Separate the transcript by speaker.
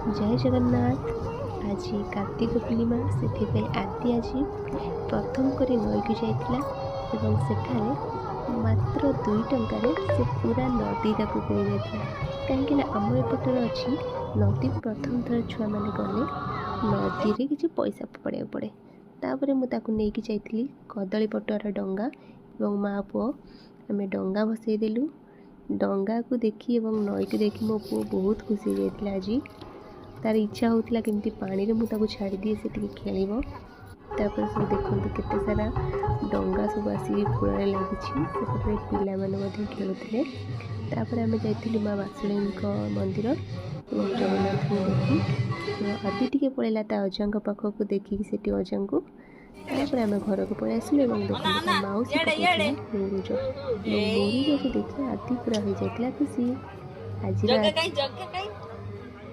Speaker 1: ଜୟ ଜଗନ୍ନାଥ। ଆଜି କାର୍ତ୍ତିକ ପୂର୍ଣ୍ଣିମା, ସେଥିପାଇଁ ଆଦି ଆଜି ପ୍ରଥମ କରି ନଈକୁ ଯାଇଥିଲା ଏବଂ ସେଠାରେ ମାତ୍ର 2 ଟଙ୍କାରେ ସେ ପୁରା ନଦୀ ତାକୁ କିଣି ନେଇଥିଲା। କାହିଁକିନା ଆମ ଏପଟରେ ଅଛି, ନଦୀ ପ୍ରଥମ ଥର ଛୁଆମାନେ ଗଲେ ନଦୀରେ କିଛି ପଇସା ଫୋପାଡ଼ିବାକୁ ପଡ଼େ। ତାପରେ ମୁଁ ତାକୁ ନେଇକି ଯାଇଥିଲି କଦଳୀ ପଟୁଆର ଡଙ୍ଗା ଏବଂ ମା ପୁଅ ଆମେ ଡଙ୍ଗା ଭସେଇ ଦେଲୁ। ଡଙ୍ଗାକୁ ଦେଖି ଏବଂ ନଈକୁ ଦେଖି ମୋ ପୁଅ ବହୁତ ଖୁସି ହେଇଯାଇଥିଲା। ଆଜି ତାର ଇଚ୍ଛା ହେଉଥିଲା କେମିତି ପାଣିରେ ମୁଁ ତାକୁ ଛାଡ଼ିଦିଏ, ସେ ଟିକେ ଖେଳିବ। ତାପରେ ସବୁ ଦେଖନ୍ତୁ, କେତେ ସାରା ଡଙ୍ଗା ସବୁ ଆସିକି କୂଳରେ ଲାଗିଛି। ସେପଟରେ ପିଲାମାନେ ମଧ୍ୟ ଖେଳୁଥିଲେ। ତାପରେ ଆମେ ଯାଇଥିଲୁ ମା ବାସୁଳେଇଙ୍କ ମନ୍ଦିର ଏବଂ ଜଗନ୍ନାଥଙ୍କୁ ଦେଖି ଆଦି ଟିକେ ପଳେଇଲା ତା ଅଜାଙ୍କ ପାଖକୁ ଦେଖିକି ସେଠି ଅଜାଙ୍କୁ। ତାପରେ ଆମେ ଘରକୁ ପଳେଇ ଆସିଲୁ ଏବଂ ଦେଖନ୍ତୁ, ତା ମାଉସୀ ପକାଇଥିଲା ମୁରୁଜ ଏବଂ ମୁରୁଜକୁ ଦେଖି ଆଦି ପୁରା ହେଇଯାଇଥିଲା ଖୁସି। ଆଜିର
Speaker 2: ଜଗା କାଇଁ, ଜଗା କାଇଁ?